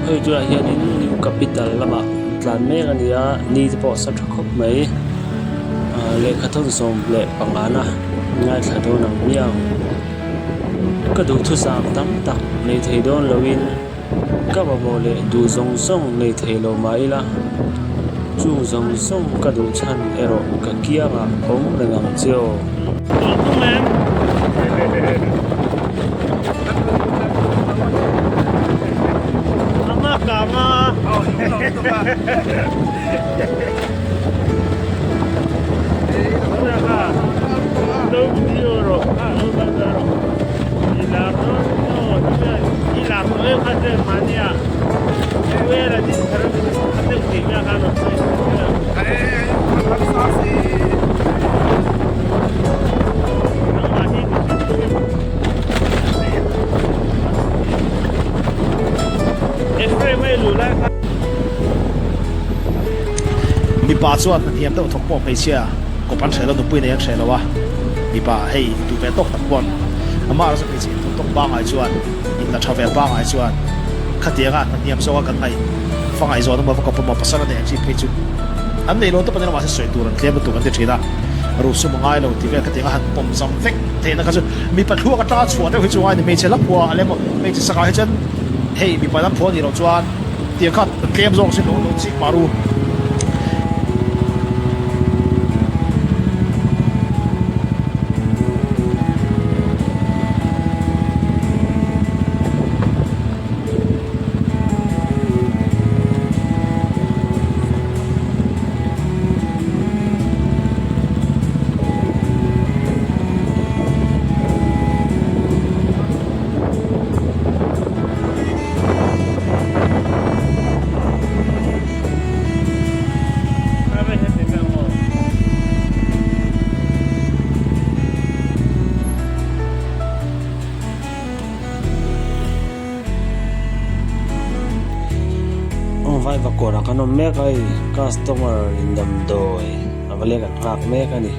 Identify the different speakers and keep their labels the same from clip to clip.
Speaker 1: Hei tunah hianin new capital lamah an tlan mek a ni a ni te pawh a sa tha khawp mai ah lehkha thawn 15 na ngaithla dawn ang hmiang ka duhthusam tam tak nei thei dawn loin. Ka mamawh leh duh zawng zawng nei thei lo mah ila, chung zawng zawng ka duh chhan erawh ka kiangah awm reng ang che aw.
Speaker 2: Mipa chuan hna hniam deuh thawk pawh hmeichhia kawp an hreh lo, nupui nei an hreh lo a, mipa hei duh ve tawk tak pawn amah erawh chu hmeichhe inthawk tawk pangngai chuan inla tha ve pangngai chuan khatianga hna hniam zawka kan ngaih fa ngaihzawn emaw va kawp emaw pasal a nei ang chi phei chu an nei lo tawp a ni lo mahse sawi tur an tlem lutuk an ti thin a, ruhsum a ngai lo tih vel khatianga han pawm zam vek theihna kha chu mipa thluak atanga chhuah deuh hi chu ngai a ni hmeichhe la phua a lem aw hmeichhe sakah hi chuan hei mipa lam phua a nih loh chuan Tiang kha tlem zawk sin lo lo chik mah ru.
Speaker 1: Vai vakawrah kan awm mek a hei customer in damdawi a va lek an nghak mek a ni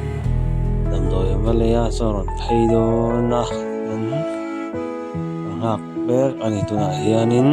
Speaker 1: damdawi an va lei a chuan a rawn phei dawn a an nghak mek a ni tunah hianin.